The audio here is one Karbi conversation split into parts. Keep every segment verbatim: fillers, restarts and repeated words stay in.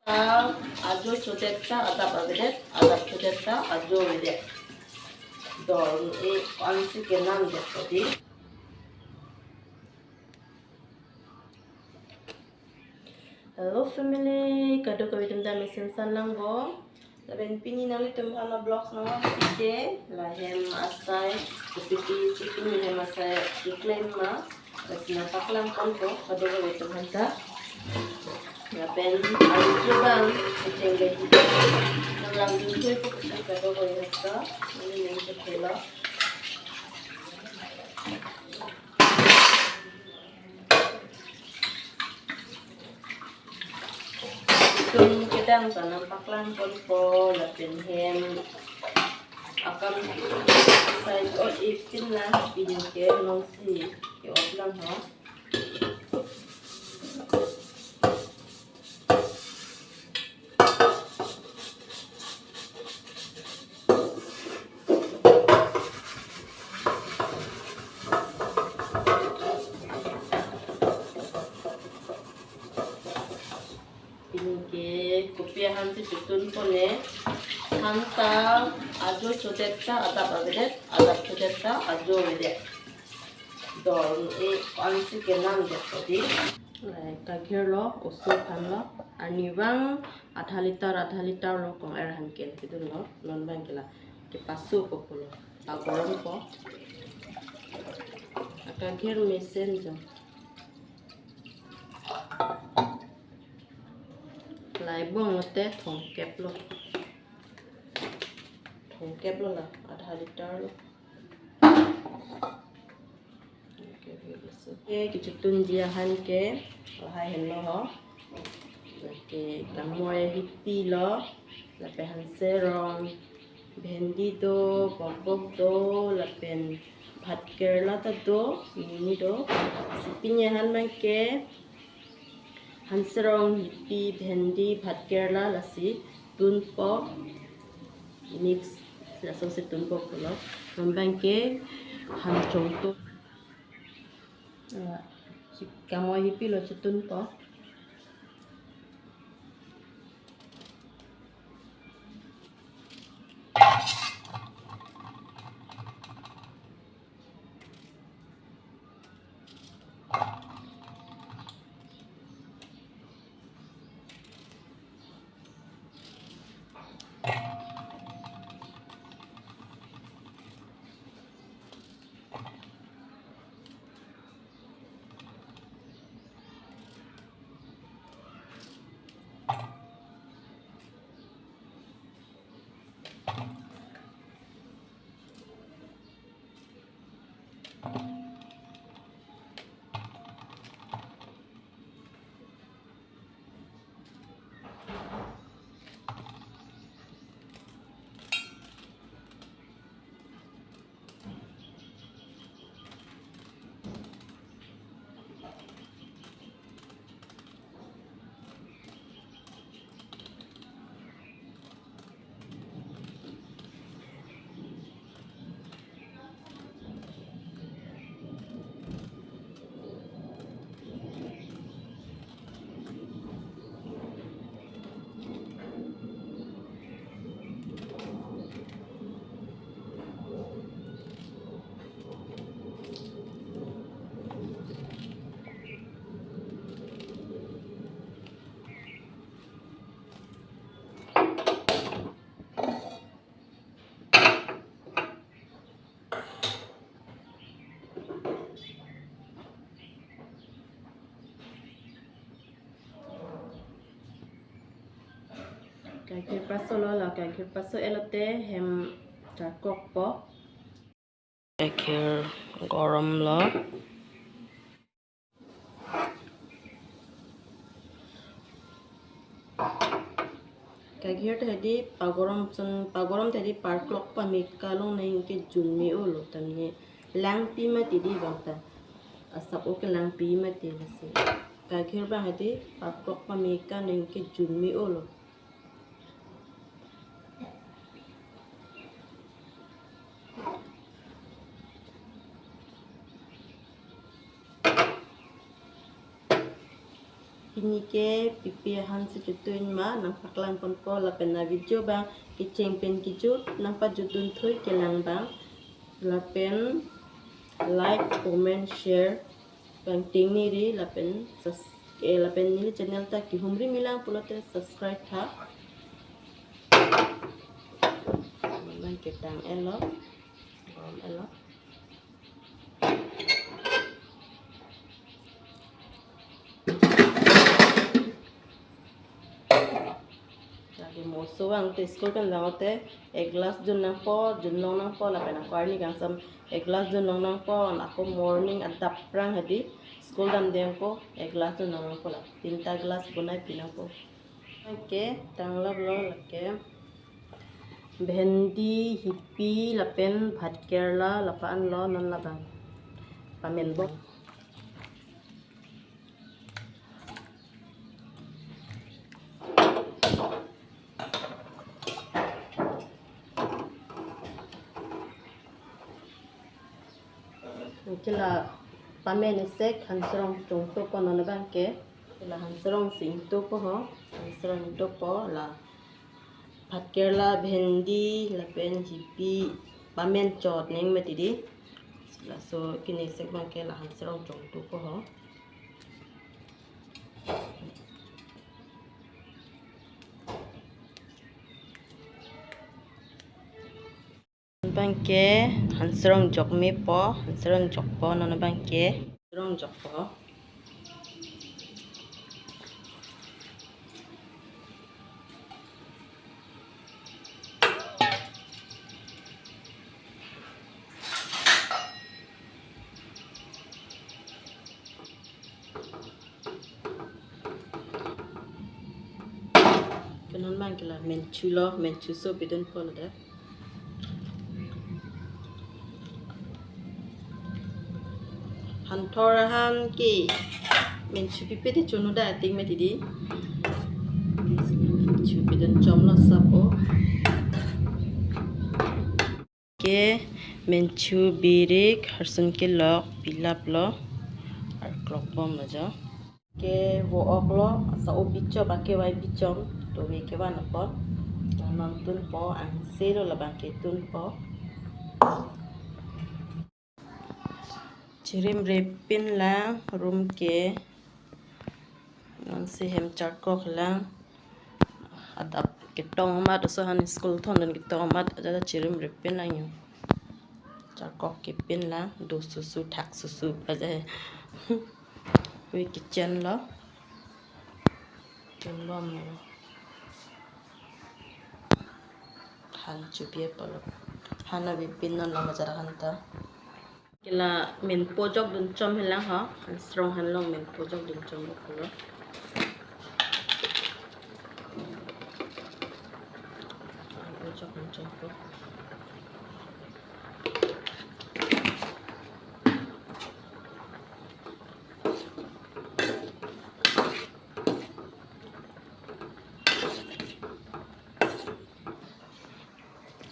Ta ajo chodet ta adap avedet, adap chodet ta ajo avedet. Dor e ansi kenam det tadi. Hello family, kadokave atum ta mesen san lang bo. Lapen pini nanglitum aphan a-vlog nang pije, la hem asai, kopi si pini hem asai keklem ma, lasi nangpaklang ponpo kadokave atum aphan ta. Lapen ajo abang kecheng ke nanglang dun thui po kecheng kadokave atum ta, ini nang kechelo. Itum kedam ta nangpaklang ponpo lapen hem akam side ot ipin lang pini ke nongsi ke-ot lang ho. Pini ke kopi aphan si chetun pone, than ta ajo chodet ta adap avedet, adap chodet ta ajo avedet. Dor e ansi kenam det tadi. Lai kagir lo, oso aphan lo. Arnivang adha liter, adha liter lo kong-er aphan ken pidun lo. Non abang ke la kepaso po pulo. Pagorom po. Kagir mesen jo. Lai bong lote thomkep lo. Thomkep lo la, adha liter lo. Oke, oke, oke. Oke, kechetun ji aphan ke, lahai henlo ho. Oke, kangmoi hipi lo, lapen hanserong, bhendi do, bokbok do, lapen bhat kerala ta do, nini do. Si pini aphan abang ke, hanserong, hipi, bhendi, bhat kerala lasi tunpo, mix, laso si tunpo pulo. Non abang ke han chongto. Ah, si kangmoi hipi lo chetunpo. Kagir paso lo, la kagir paso-et lote hem charkokpo. Kagir gorom lo. Kagir ta hedi pagorom chun, pagorom ta hedi parklok pame kalong nangkejun me-o lo, tamne langpi mati di bang ta. Asap o ke langpi mati lasi. Kagir abang hedi parklok pame ka nangkejun me-o lo. Pini ke pipi ahan si jutun ma nangpaklang ponpo lapen a video abang kecheng pen kejut nangpajutun thui kelang abang lapen like, comment, share abang tengneri lapen sus-, eh, lapen neli channel ta kehumri milang pulote subscribe tha. Abang ketang elo, bom elo. Lagi moso abang te school pen jangte ek glass dun nangpo, dun long nangpo lapen ako arni kangsam ek glass dun long nangpo, ako morning adap prang hadi school damde ako ek glass dun long nangpo la tinta glass bonai pi nangpo. Oke, tanglap lo lake. Bhendi, hipi, lapen bhat kerala, lapu-an lo non labang. Pamenbok. Kila pamen isek hansrong chongtopo non abang ke. Kila hansrong si ingtopo ho. Hansrong ingtopo la. Bhat kerala, bhendi, lapen hipi, pamen chot neng mati di. Laso kini isek abang ke la hansrong chongtopo ho. Abang ke hansrong jok mepo, hansrong jokpo non abang ke, hansrong jokpo. Ke non abang ke la menchu lo, menchu so pidunpo lo de. Hanthor ahan ke menchu pipe te chunu da ating mati di. Menchu pidun chom lo sapo. Ke menchu birik harsun kelok pilap lo arklok bom lo jo. Ke vo-ok lo, asa o bichom, ake vai bichom, to ve kevan apot. Non tunpo, angse lo labang ke tunpo. Chirimripin lang room ke. Non si hem charkok lang. Adap ketong amat, oso ahan school thondun ketong amat, ajat chirimripin lang yo. Charkok kepin lang, do susu thak susu aja. Hui kitchen lo. Tunbom lo. Han chupi apot lo. Han avepin non lo bajar han ta. Kila menpo jok dun chom helang ho, hansrong ahan along menpo jok dun chom lo pulo. Menpo jok dun chom lo.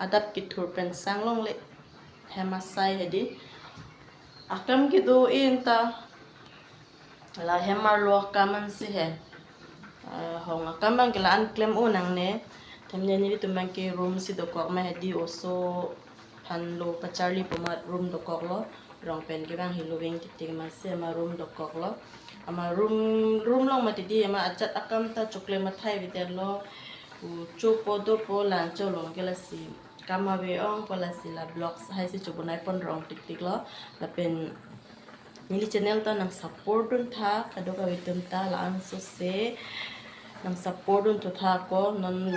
Adap kethur pen sang longle. Hem asai hedi. Akam kedo-an ta. La hem arlo akam ansi he. Eh, hong akam abang ke la-an klem-o nangne. Tame nelitum abang ke room si dokok ma hedi oso aphan lo pacharli pu amat room dokok lo. Rong pen ke abang helo veng titik amatsi ama room dokok lo. Ama room, room along mati di ama ajat akam ta chokle mathai avedet lo. Pu chopo dopo lang cholong ke lasi kam ave ong ko lasi la vlogs hai si chobonai pon rong tiktik lo. Lapen neli channel ta nang support dun tha, kadokave atum ta la-an sose nang support dun tha ko non.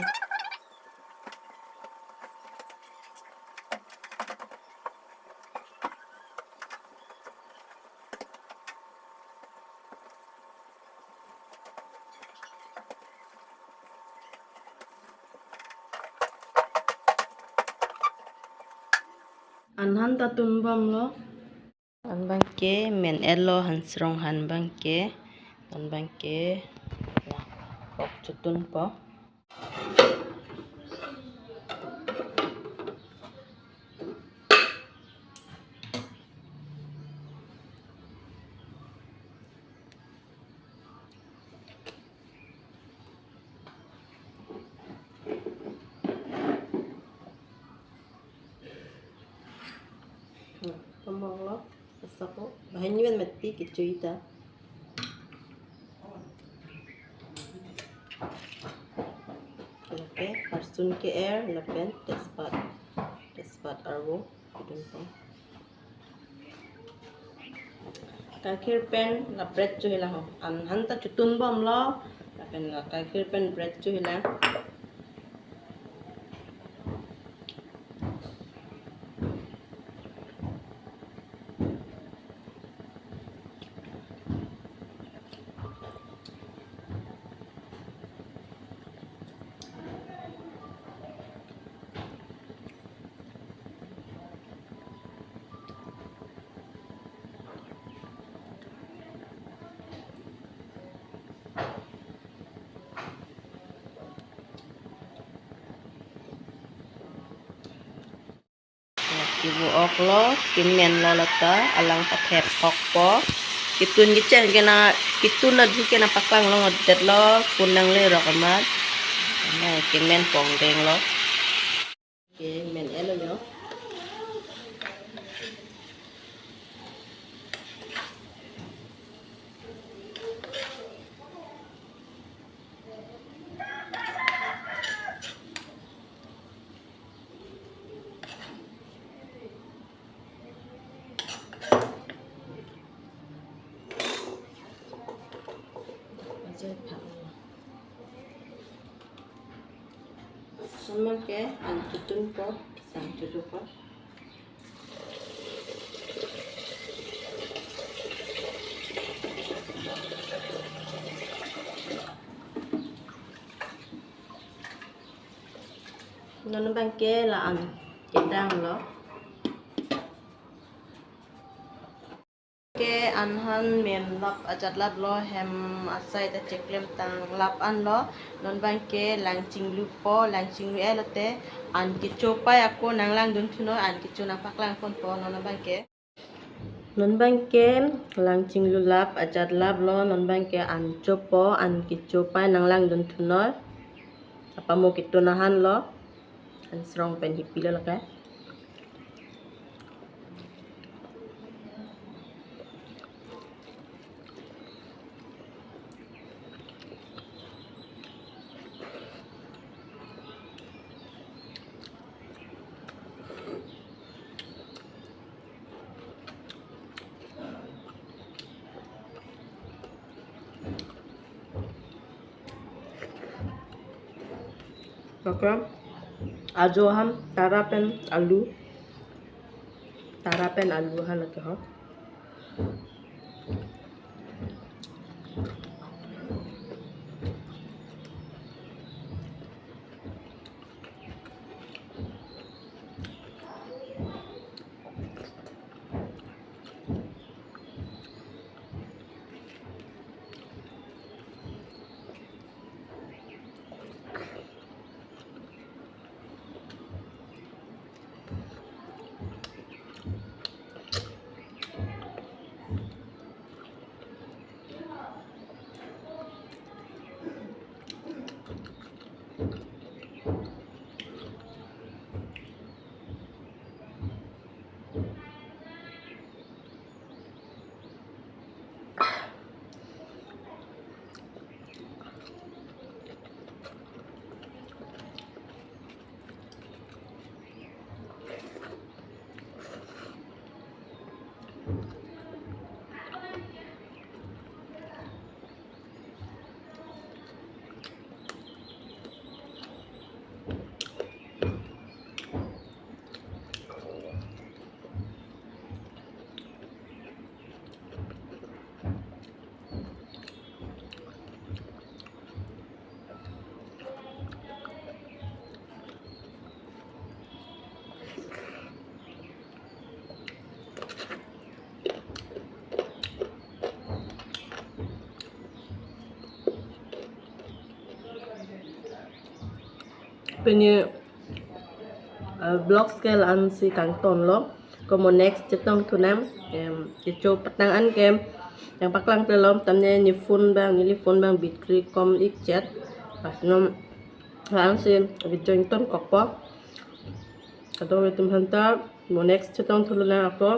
Anhan ta tunbom lo. Anbang ke men elo hansrong ahan abang ke. Anbang ke la kok chutunpo. Sako, banghini pen mati kecho-i ta. Lake, harsun ke-er, lapen tejpat, tejpat arvo, kedun po. Kakhir pen la bread cho-i la ho. An han ta chotun bomlo, lapen la kakhir pen bread cho-i la. Kibu ok lo, kemen lo lata, alang pathep ok po. Ketun kecheng ke na, ketun na dhu ke nangpaklang longdet lo, phone nangle rok amat. Na kemen pongdeng lo. Kemen-et lo yo. Lason abang ke an chotun po, sang chotun po. Non abang ke la-an kedang lo. Ke an han men lap ajat lap lo, hem asai ta cheklem tang lap an lo. Non abang ke lang chinglu po, lang chinglu-et lote an kecho pai ako nanglangdun thunoi, an kecho nangpaklang pon po non abang ke. Non abang ke lang chinglu lap ajat lap lo, non abang ke an cho po, an kecho pai nanglangdun thunoi. Apamo ketun ahan lo, an srong pen hipi lo lake. Lake ajo han tara pen alu, tara pen alu han lake ho. Pini, eh, vlogs ke la-ansi kangton lo. Ko mo next chetong thunang, em, kecho patang an ke nangpaklang te lo, tamne ne phone abang, neli phone abang battery kom ik chet. Pas nom la-ansi video ingtonkok po. Kadokave atum aphan ta mo next chetong thulonang ako.